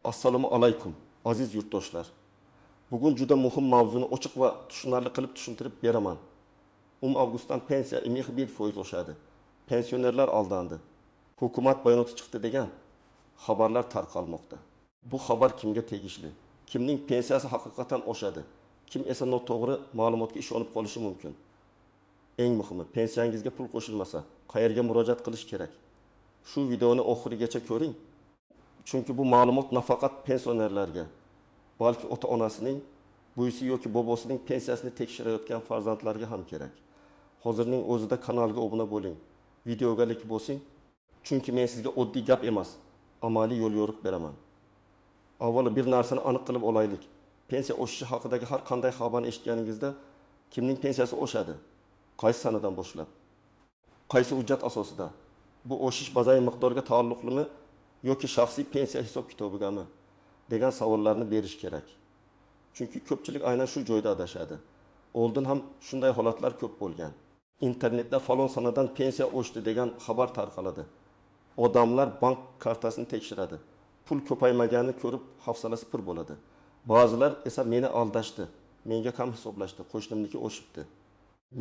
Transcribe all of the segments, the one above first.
Assalomu alaykum, aziz yurtdoshlar. Bugun juda muhim mavzuni ochiq va tushunarli qilib tushuntirib beraman. 10 avgustdan pensiya 1% oshadi. Pensionerlar aldandi. Hukumat bayonoti chiqdi degan xabarlar tarqalmoqda. Bu xabar kimga tegishli? Kimning pensiyasi haqiqatan oshadi? Kim esa noto'g'ri ma'lumotga ishonib qolishi mumkin? Eng muhimi, pensiyangizga pul qo'shilmasa, qayerga murojaat qilish kerak? Shu videoni oxirigacha ko'ring. Chunki bu ma'lumot nafaqat pensionerlarga, balki ota-onasining, buvisi yoki bobosining pensiyasini tekshirayotgan farzandlarga ham kerak. Hozirning o'zida kanalga obuna bo'ling, videoga like bosing, chunki men sizga oddiy gap emas, amaliy yo'l-yo'riq beraman. Avvalo bir narsani aniq qilib olaylik. Pensiya oshishi haqidagi har qanday xabarni eshitganingizda kimning pensiyasi oshadi? Qaysi sanadan boshlab? Qaysi hujjat asosida? Bu oshish bazaviy miqdorga taalluqlimi yoki shaxsiy pensiya hisob kitobigami degan savollarni berish kerak. Chunki ko'pchilik aynan shu joyda adashadi. Oldin ham shunday holatlar ko'p bo'lgan. Internetda falon sanadan pensiya oshdi degan xabar tarqaladi. Odamlar bank kartasini tekshiradi. Pul ko'paymaganini ko'rib hafsalasi pir bo'ladi. Ba'zilar esa meni aldashdi, menga kam hisoblashdi, qo'shnimniki oshibdi,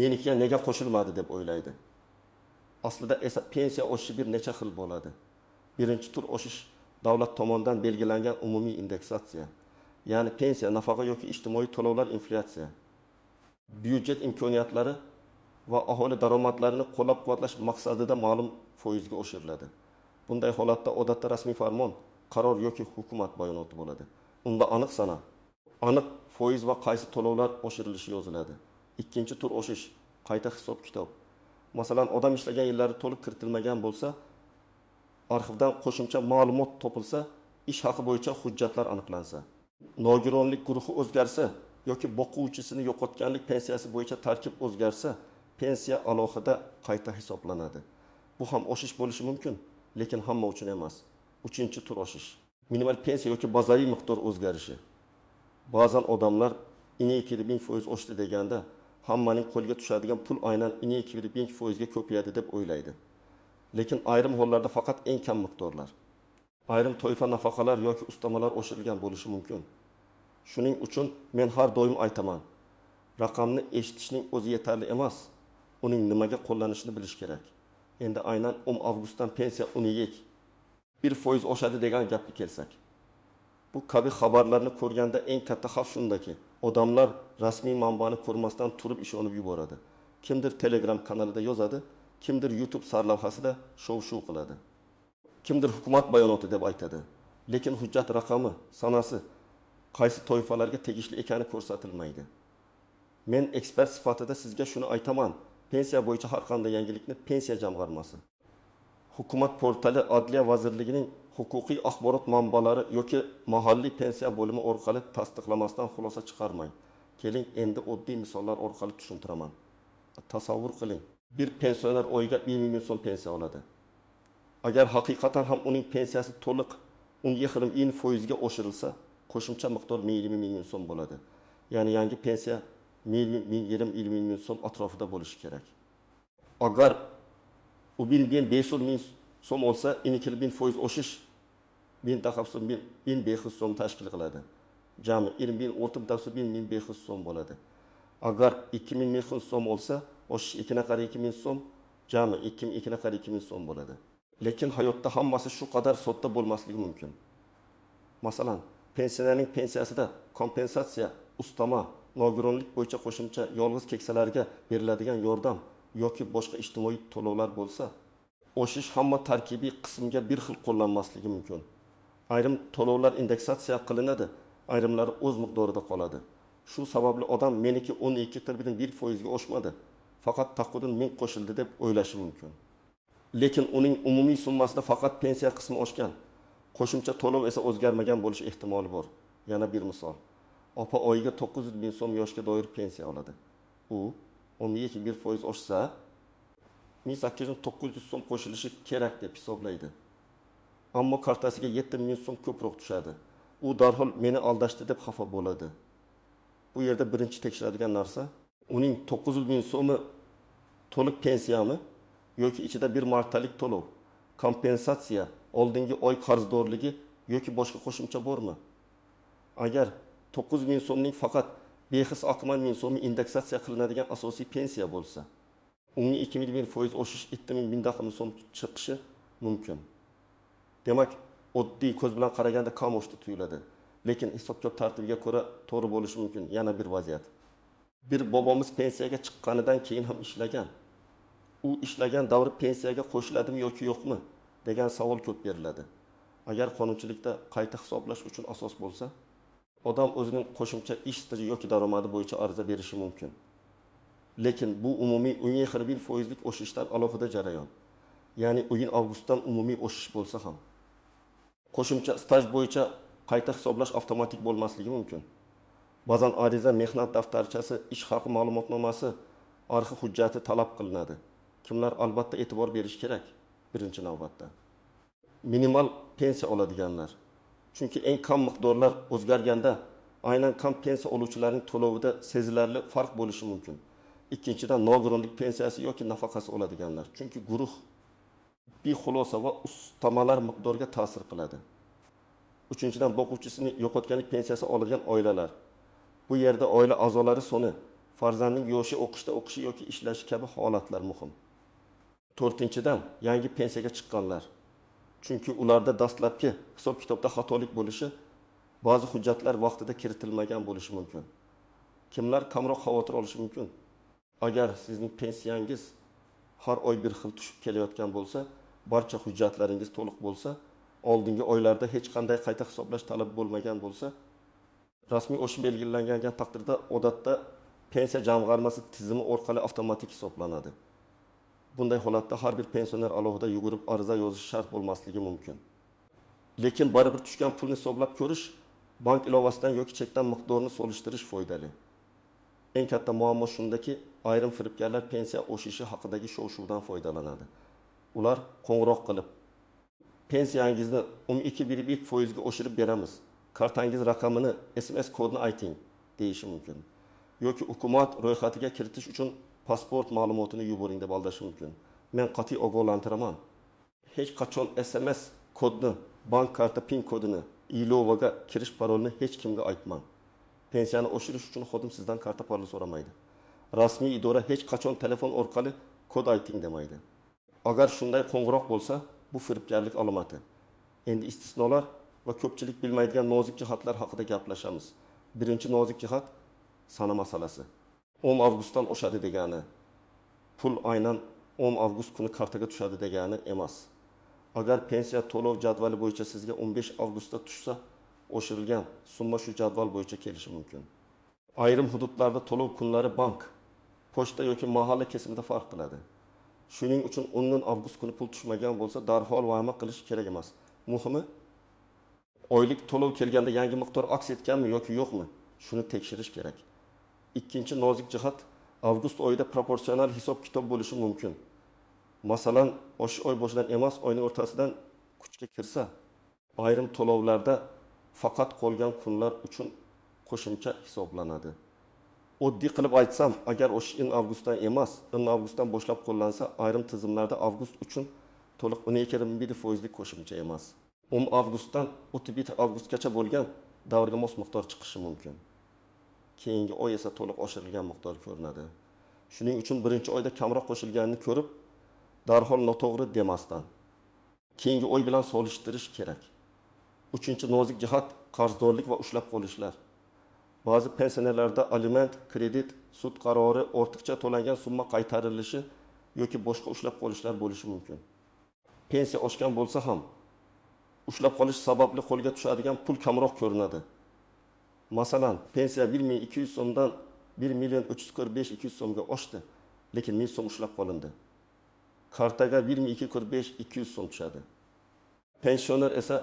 menikiga nega qo'shilmadi deb o'ylaydi. Aslida esa pensiya oshishi bir necha xil bo'ladi. Birinchi tur oshish davlat tomonidan belgilangan umumiy indeksatsiya, ya'ni pensiya, nafaqa yoki ijtimoiy to'lovlar inflyatsiya, byudjet imkoniyatlari va aholi daromadlarini qo'llab-quvvatlash maqsadida ma'lum foizga oshiriladi. Bunday holatda odatda rasmiy farmon, qaror yoki hukumat bayonoti bo'ladi. Unda aniq sana, aniq foiz va qaysi to'lovlar oshirilishi yoziladi. Ikkinchi tur oshish qayta hisob-kitob. Masalan, odam ishlagan yillari to'liq kiritilmagan bo'lsa, arxivdan qo'shimcha ma'lumot topilsa, ish haqi bo'yicha hujjatlar aniqlansa, nogironlik guruhi o'zgarsa yoki boquvchisini yo'qotganlik pensiyasi bo'yicha tarkib o'zgarsa, pensiya alohida qayta hisoblanadi. Bu ham oshish bo'lishi mumkin, lekin hamma uchun emas. Uchinchi tur oshish minimal pensiya yoki bazaviy miqdor o'zgarishi. Ba'zan odamlar 2,5% oshdi deganda hammaning qo'lga tushadigan pul aynan 2,5% ga ko'payadi deb o'ylaydi. Lekin ayrim hollarda faqat eng kam miqdorlar, ayrim toifa nafaqalar yoki ustamalar oshirilgan bo'lishi mumkin. Shuning uchun men har doim aytaman, raqamni eshitishning o'zi yetarli emas, uning nimaga qo'llanishini bilish kerak. Endi aynan 10 avgustdan pensiya 1% oshadi degan gapga kelsak, bu kabi xabarlarni ko'rganda eng katta xavf shundaki, odamlar rasmiy manbani ko'rmasdan turib ishonib yuboradi. Kimdir Telegram kanalida yozadi, kimdir YouTube sarlavhasida shov-shuv qiladi. Kimdir hukumat bayonoti deb aytadi. Lekin hujjat raqami, sanasi, qaysi toifalarga tegishli ekani ko'rsatilmaydi. Men ekspert sifatida sizga shuni aytaman, pensiya bo'yicha har qanday yangilikni pensiya jamg'armasi, hukumat portali, Adliya vazirligining huquqiy axborot manbalari yoki mahalliy pensiya bo'limi orqali tasdiqlamasdan xulosa chiqarmang. Keling, endi oddiy misollar orqali tushuntiraman. Tasavvur qiling, bir pensioner oyiga 1000 ming so'm pensiya oladi. Agar haqiqatan ham uning pensiyasi to'liq 10,5% ga oshirilsa, qo'shimcha miqdor 1,5 ming so'm bo'ladi. Ya'ni yangi pensiya 1,5 ming so'm atrofida bo'lishi kerak. Agar u 1500 ming so'm olsa, 2,5% oshish 1500 so'm tashkil qiladi. Jami 10,000 so'm bo'ladi. Agar 2000 so'm olsa, oshish 2,2 ming so'm, jami 2,2 ming so'm bo'ladi. Lekin hayotda hammasi shu qadar sodda bo'lmasligi mumkin. Masalan, pensionerning pensiyasida kompensatsiya, ustama, nogironlik bo'yicha qo'shimcha, yolg'iz keksalarga beriladigan yordam yoki boshqa ijtimoiy to'lovlar bo'lsa, oshish hamma tarkibiy qismga bir xil qo'llanmasligi mumkin. Ayrim to'lovlar indeksatsiya qilinadi, ayrimlari o'z miqdorida qoladi. Shu sababli odam meniki 12,1% ga oshmadi, faqat taqo'dan 1000 qo'shildi deb o'ylashi mumkin. Lekin uning umumiy summasida faqat pensiya qismi oshgan, qo'shimcha to'lov esa o'zgarmagan bo'lish ehtimoli bor. Yana bir misol. Opa oyiga 900 ming so'm yoshga doir pensiya oladi. U 12,1% oshsa, 1800-900 so'm qo'shilishi kerak deb hisoblaydi. Ammo kartasiga 7000 so'm ko'proq tushadi. U darhol meni aldashdi deb xafa bo'ladi. Bu yerda birinchi tekshiradigan narsa, uning 900 ming so'mi to'liq pensiyami yoki ichida bir martalik to'lov, kompensatsiya, oldingi oy qarzdorligi Yoki boshqa qo'shimcha bormi? Agar 9000 so'mning faqat behisoqman 1000 so'mi indeksatsiya qilinadigan asosiy pensiya bo'lsa, unga 2,1% o'shish 7000 so'm chiqishi mumkin. Demak, oddiy ko'z bilan qaraganda kam oshdi tuyuladi. Lekin hisob-kitob tartibiga ko'ra to'g'ri bo'lishi mumkin. Yana bir vaziyat. Bir bobomiz pensiyaga chiqqanidan keyin ham ishlagan. U ishlagan davri pensiyaga qo'shiladimi yoki yo'qmi degan savol ko'p beriladi. Agar qonunchilikda qayta hisoblash uchun asos bo'lsa, odam o'zining qo'shimcha ish staji yoki daromadi bo'yicha ariza berishi mumkin. Lekin bu umumiy 1,1%lik o'sishdan alohida jarayon. Ya'ni 1 avgustdan umumiy o'shish bo'lsa ham qo'shimcha staj bo'yicha qayta hisoblash avtomatik bo'lmasligi mumkin. Ba'zan ariza, mehnat daftarchasi, ish haqi ma'lumotnomasi, arxiv hujjati talab qilinadi. Kimlar albatta e'tibor berish kerak birinchi navbatda. Minimal pensiya oladiganlar. Chunki eng kam miqdorlar o'zgarganda aynan kam pensiya oluvchilarning to'lovida sezilarli farq bo'lishi mumkin. Ikkinchidan, nogironlik pensiyasi yoki nafaqasi oladiganlar. Chunki guruh bexulosa va ustamalar miqdorga ta'sir qiladi. Uchinchidan, boquvchisini yo'qotganlik pensiyasi oladigan oilalar. Bu yerda oila a'zolari soni, farzandning yoshi, o'qishda o'qishi yoki ishlashi kabi holatlar muhim. To'rtinchidan, yangi pensiyaga chiqqanlar. Chunki ularda dastlabki hisob-kitobda xatolik bo'lishi, ba'zi hujjatlar vaqtida kiritilmagan bo'lishi mumkin. Kimlar kamroq xavotir olishi mumkin? Agar sizning pensiyangiz har oy bir xil tushib kelayotgan bo'lsa, barcha hujjatlaringiz to'liq bo'lsa, oldingi oylarda hech qanday qayta hisoblash talabi bo'lmagan bo'lsa, rasmiy o'sha belgilangan taqdirda odatda pensiya jamg'armasi tizimi orqali avtomatik hisoblanadi. Bunday holatda har bir pensioner alohida yugurib ariza yozishi shart bo'lmasligi mumkin. Lekin baribir tushgan pulni hisoblab ko'rish, bank ilovasidan yoki chekdan miqdorini solishtirish foydali. Eng katta muammo shundaki, ayrim firibgarlar pensiya o'shishi haqidagi shov-shuvdan foydalanadi. Ular qo'ng'iroq qilib, pensiyangizni 12,1% ga oshirib beramiz, kartangiz raqamini, SMS kodini ayting deyishi mumkin. Yoki hukumat ro'yxatiga kiritish uchun pasport ma'lumotini yuboring deb aldashi mumkin. Men qat'iy ogohlantiraman. Hech qachon SMS kodni, bank karta PIN kodini, ilovaga kirish parolini hech kimga aytmang. Pensiyani oshirish uchun xodim sizdan karta paroli so'ramaydi. Rasmiy idora hech qachon telefon orqali kod ayting demaydi. Agar shunday qo'ng'iroq bo'lsa, bu firibgarlik alomati. Endi istisnolar va ko'pchilik bilmaydigan nozik jihatlar haqida gaplashamiz. Birinchi nozik jihat sana masalasi. 10 avgustdan oshadi degani, pul aynan 10 avgust kuni kartaga tushadi degani emas. Agar pensiya to'lov jadvali bo'yicha sizga 15 avgustda tushsa, oshirilgan summa shu jadval bo'yicha kelishi mumkin. Ayrim hududlarda to'lov kunlari bank, pochta yoki mahalla kesimida farq qiladi. Shuning uchun 10 avgust kuni pul tushmagan bo'lsa, darhol vahima qilish kerak emas. Muhimi, oylik to'lov kelganda yangi miqdor aks etganmi yoki yo'qmi, shuni tekshirish kerak. Ikkinchi nozik jihat, avgust oyida proporsional hisob-kitob bo'lishi mumkin. Masalan, o'sha oy boshidan emas, oyning o'rtasidan kuchga kirsa, ayrim to'lovlarda faqat qolgan kunlar uchun qo'shimcha hisoblanadi. Oddiy qilib aytsam, agar o'sha 1 avgustdan emas, 1 avgustdan boshlab qo'llansa, ayrim tizimlarda avgust uchun to'liq 12,1%lik qo'shimcha emas. 10 avgustdan 31 avgustgacha bo'lgan davrga mos miqdor chiqishi mumkin. Keyingi oy esa to'liq oshirilgan miqdor ko'rinadi. Shuning uchun birinchi oyda kamroq qo'shilganini ko'rib, darhol noto'g'ri demasdan keyingi oy bilan solishtirish kerak. Uchinchi nozik jihat, qarzdorlik va ushlab qolishlar. Ba'zi pensionerlarda aliment, kredit, sud qarori, ortiqcha to'langan summa qaytarilishi yoki boshqa ushlab qolishlar bo'lishi mumkin. Pensiya oshgan bo'lsa ham ushlab qolish sababli qo'lga tushadigan pul kamroq ko'rinadi. Masalan, pensiya 1200 so'mdan 1 345 200 so'mga oshdi, lekin 1000 so'm ushlab qolindi. Kartaga 1245 200 so'm tushadi. Pensioner esa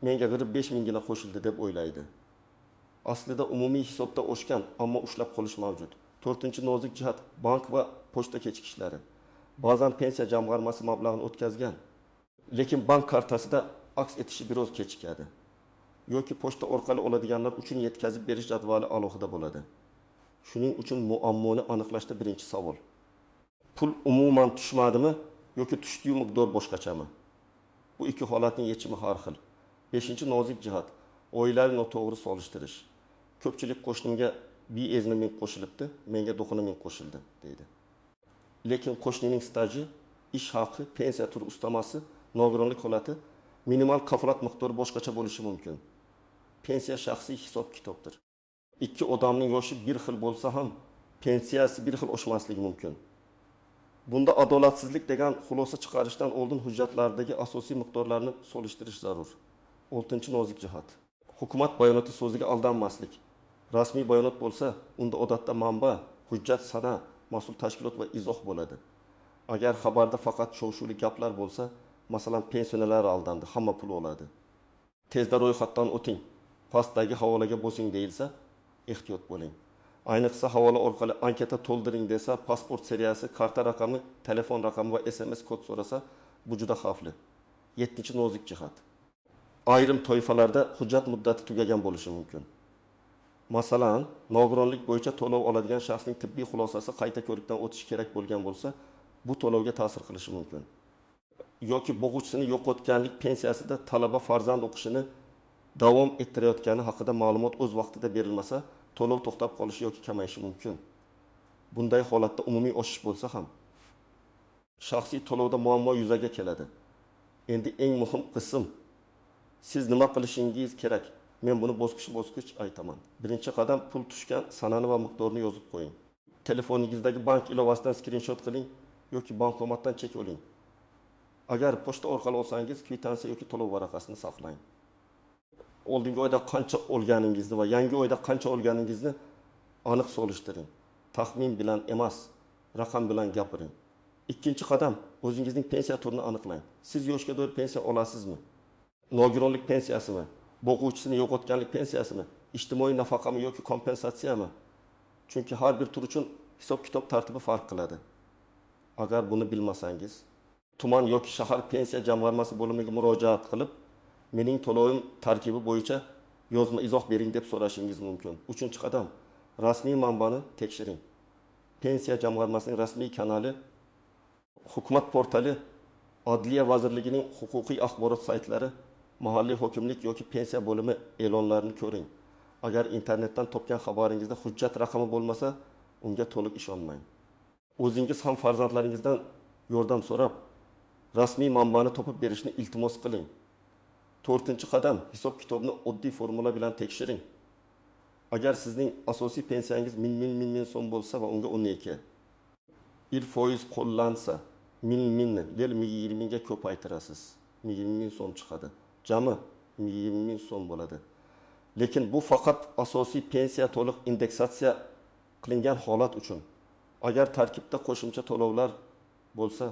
menga 45 mingina qo'shildi deb o'ylaydi. Aslida umumiy hisobda oshgan, ammo ushlab qolish mavjud. To'rtinchi nozik jihat, bank va pochta kechikishlari. Ba'zan pensiya jamg'armasi mablag'ini o'tkazgan, lekin bank kartasida aks etishi biroz kechikadi. Yoki pochta orqali oladiganlar uchun yetkazib berish jadvali alohida bo'ladi. Shuning uchun muammoni aniqlashda birinchi savol: pul umuman tushmadimi yoki tushdiyu miqdor boshqachami? Bu ikki holatning yechimi har xil. Beshinchi nozik jihat: oilaviy noto'g'ri solishtirish. Ko'pchilik qo'shnimga 1,5 ming qo'shilibdi, menga 9 ming qo'shildi deydi. Lekin qo'shnining staji, ish haqi, pensiya turi, ustamasi, nogironlik holati, minimal kafolat miqdori boshqacha bo'lishi mumkin. Pensiya shaxsiy hisob kitobdir. Ikki odamning yoshi bir xil bo'lsa ham pensiyasi bir xil oshmasligi mumkin. Bunda adolatsizlik degan xulosa chiqarishdan oldin hujjatlardagi asosiy miqdorlarni solishtirish zarur. Oltinchi nozik jihat: hukumat bayonoti so'ziga aldanmaslik. Rasmiy bayonot bo'lsa, unda odatda manba, hujjat, sana, mas'ul tashkilot va izoh bo'ladi. Agar xabarda faqat shov-shuvli gaplar bo'lsa, masalan, pensionerlar aldandi, hamma pul oladi, tezda ro'yxatdan o'ting, pastdagi havolaga bosing deyilsa, ehtiyot bo'ling. Ayniqsa havola orqali anketa to'ldiring desa, pasport seriyasi, karta raqami, telefon raqami va SMS kod so'rasa, bu juda xavfli. Yettinchi nozik jihat: ayrim toifalarda hujjat muddati tugagan bo'lishi mumkin. Masalan, nogironlik bo'yicha to'lov oladigan shaxsning tibbiy xulosasi qayta ko'rikdan o'tishi kerak bo'lgan bo'lsa, bu to'lovga ta'sir qilishi mumkin. Yoki bo'g'uvchisini yo'qotganlik pensiyasida talaba farzand o'qishini davom ettirayotgani haqida ma'lumot o'z vaqtida berilmasa, to'lov to'xtab qolishi yoki kamayishi mumkin. Bunday holatda umumiy oshish bo'lsa ham shaxsiy to'lovda muammo yuzaga keladi. Endi eng muhim qism: siz nima qilishingiz kerak? Men buni bosqichma-bosqich aytaman. Birinchi qadam: pul tushgan sanani va miqdorini yozib qo'ying. Telefoningizdagi bank ilovasidan skrinshot qiling yoki bankomatdan chek oling. Agar pochta orqali olsangiz, kvitansiya yoki to'lov varaqasini saqlang. Oldingi oyda qancha olganingizni va yangi oyda qancha olganingizni aniq solishtiring. Taxmin bilan emas, raqam bilan gapiring. Ikkinchi qadam: o'zingizning pensiya turini aniqlang. Siz yoshga doir pensiya olasizmi? Nogironlik pensiyasimi? Bo'g'uvchisini yo'qotganlik pensiyasimi? Ijtimoiy nafaqami yoki kompensatsiyami? Chunki har bir tur uchun hisob-kitob tartibi farq qiladi. Agar buni bilmasangiz, tuman yoki shahar pensiya jamg'armasi bo'limiga murojaat qilib, mening to'lovim tarkibi bo'yicha yozma izoh bering deb so'rashingiz mumkin. Uchinchi qadam: rasmiy manbani tekshiring. Pensiya jamg'armasining rasmiy kanali, hukumat portali, Adliya vazirligining huquqiy axborot saytlari, mahalliy hokimlik yoki pensiya bo'limi e'lonlarini ko'ring. Agar internetdan topgan xabaringizda hujjat raqami bo'lmasa, unga to'liq ishonmang. O'zingiz ham farzandlaringizdan yordam so'rab, rasmiy manbani topib berishni iltimos qiling. To'rtinchi qadam: hisob-kitobni oddiy formula bilan tekshiring. Agar sizning asosiy pensiyangiz 1000 so'm bo'lsa va unga 12 bir foiz qo'llansa, 1000 ni del 20 ga ko'paytirasiz. 20 ming so'm chiqadi. Jami 20 ming so'm bo'ladi. Lekin bu faqat asosiy pensiya to'liq indeksatsiya qilingan holat uchun. Agar tarkibda qo'shimcha to'lovlar bo'lsa,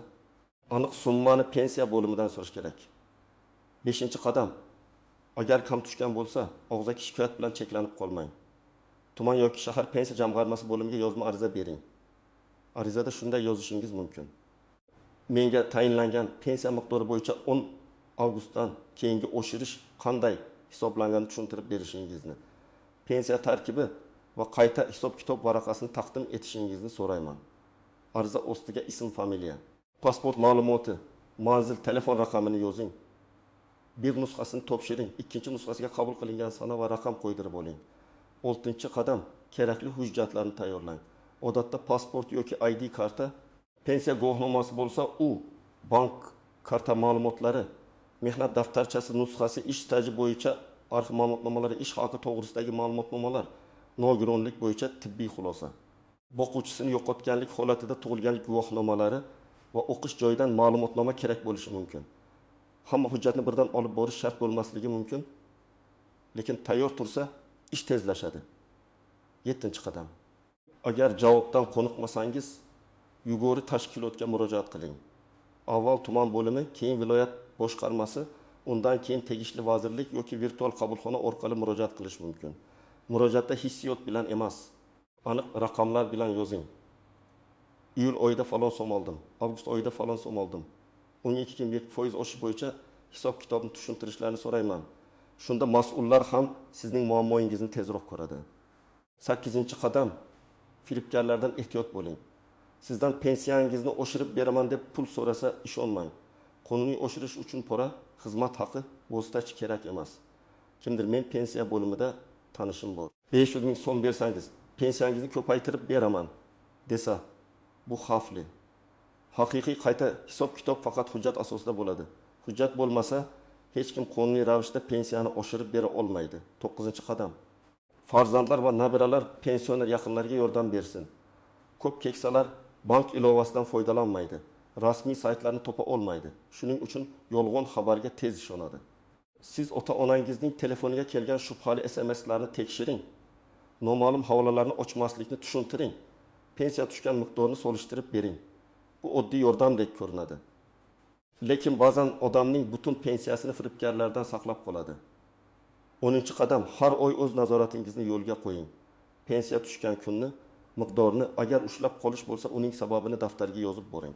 aniq summani pensiya bo'limidan so'rash kerak. Beshinchi qadam: agar kam tushgan bo'lsa, og'zaki shikoyat bilan cheklanib qolmang. Tuman yoki shahar pensiya jamg'armasi bo'limiga yozma ariza bering. Arizada shunday yozishingiz mumkin: Menga tayinlangan pensiya miqdori bo'yicha 10 avgustdan keyingi oshirish qanday hisoblanganini tushuntirib berishingizni, pensiya tarkibi va qayta hisob-kitob varaqasini taqdim etishingizni so'rayman. Ariza ostiga ism, familiya, pasport ma'lumoti, manzil, telefon raqamini yozing. Bir nusxasini topshiring, ikkinchi nusxasiga qabul qilingan sana va raqam qo'ydirib oling. Oltinchi qadam: kerakli hujjatlarni tayyorlang. Odatda pasport yoki ID karta, pensiya guvohnomasi bo'lsa, u bank karta ma'lumotlari, mehnat daftarchasi nusxasi, ish staji bo'yicha arxiv ma'lumotnomalari, ish haqi to'g'risidagi ma'lumotnomalar, nogironlik bo'yicha tibbiy xulosa, boquvchisini yo'qotganlik holatida tug'ilganlik guvohnomalari va o'qish joyidan ma'lumotnoma kerak bo'lishi mumkin. Hamma hujjatni birdan olib borish shart bo'lmasligi mumkin, lekin tayyor tursa ish tezlashadi. Yettinchi qadam: agar javobdan qoniqmasangiz, yuqori tashkilotga murojaat qiling. Avval tuman bo'limi, keyin viloyat boshqarmasi, undan keyin tegishli vazirlik yoki virtual qabulxona orqali murojaat qilish mumkin. Murojaatda hissiyot bilan emas, aniq raqamlar bilan yozing. Iyul oyida falon so'm oldim, avgust oyida falon so'm oldim. 12,1% oshish bo'yicha hisob-kitobni tushuntirishlarini so'rayman. Shunda mas'ullar ham sizning muammoyingizni tezroq ko'radi. Sakkizinchi qadam: firibgarlardan ehtiyot bo'ling. Sizdan pensiyangizni oshirib beraman deb pul so'rasa, ishonmang. Qonuniy oshirish uchun pora, xizmat haqi, vositachi kerak emas. Kimdir men pensiya bo'limida tanishim bor. 500 ming so'm bersangiz, pensiyangizni ko'paytirib beraman, desa, bu xavfli. Haqiqiy qayta hisob-kitob faqat hujjat asosida bo'ladi. Hujjat bo'lmasa, hech kim qonuniy ravishda pensiyani oshirib bera olmaydi. To'qqizinchi qadam. Farzandlar va nabiralar pensioner yaqinlariga yordam bersin. Ko'p keksalar bank ilovasidan foydalanmaydi, rasmiy saytlarni topa olmaydi. Shuning uchun yolg'on xabarga tez ishonadi. Siz ota-onangizning telefoniga kelgan shubhali SMSlarni tekshiring. Noma'lum havolalarni ochmaslikni tushuntiring. Pensiya tushgan miqdorni solishtirib bering. Bu oddiy yordamdek ko'rinadi. Lekin ba'zan odamning butun pensiyasini firibgarlardan saqlab qoladi. 10-qadam. Har oy o'z nazoratingizni yo'lga qo'ying. Pensiya tushgan kunni, miqdorni, agar ushlab qolish bo'lsa, uning sababini daftarga yozib boring.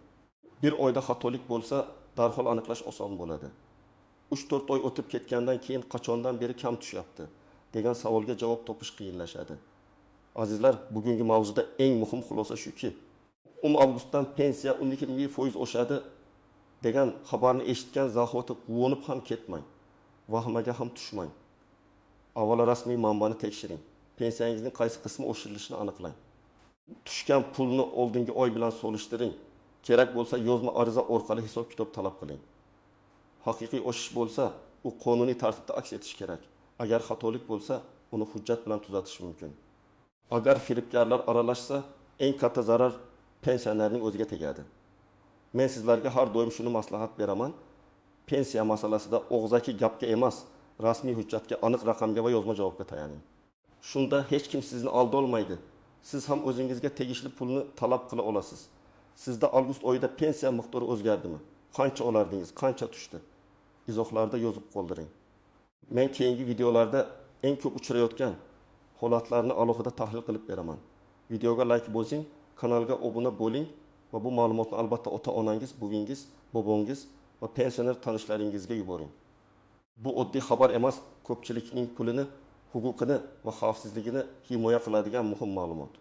Bir oyda xatolik bo'lsa, darhol aniqlash oson bo'ladi. 3-4 oy o'tib ketgandan keyin qachondan beri kam tushyapti degan savolga javob topish qiyinlashadi. Azizlar, bugungi mavzuda eng muhim xulosa shuki, 10 avgustdan pensiya 12% oshadi degan xabarni eshitgan zahoti quvonib ham ketmang, vahimaga ham tushmang. Avvalo rasmiy manbani tekshiring. Pensiyangizning qaysi qismi oshirilishini aniqlang. Tushgan pulni oldingi oy bilan solishtiring. Kerak bo'lsa yozma ariza orqali hisob-kitob talab qiling. Haqiqiy oshish bo'lsa, u qonuniy tartibda aks etishi kerak. Agar xatolik bo'lsa, uni hujjat bilan tuzatish mumkin. Agar firibgarlar aralashsa, eng katta zarar pensionerning o'ziga tegadi. Men sizlarga har doim shuni maslahat beraman. Pensiya masalasida og'zaki gapga emas, rasmiy hujjatga, aniq raqamga va yozma javobga tayaning. Shunda hech kim sizni aldolmaydi. Siz ham o'zingizga tegishli pulni talab qila olasiz. Sizda avgust oyida pensiya miqdori o'zgardimi? Qancha olardingiz? Qancha tushdi? Izohlarda yozib qoldiring. Men keyingi videolarda eng ko'p uchrayotgan holatlarni alohida tahlil qilib beraman. Videoga like bosing, kanalga obuna bo'ling va bu ma'lumotni albatta ota-onangiz, buvingiz, bobongiz va pensioner tanishlaringizga yuboring. Bu oddiy xabar emas, ko'pchilikning pulini, huquqini va xavfsizligini himoya qiladigan muhim ma'lumot.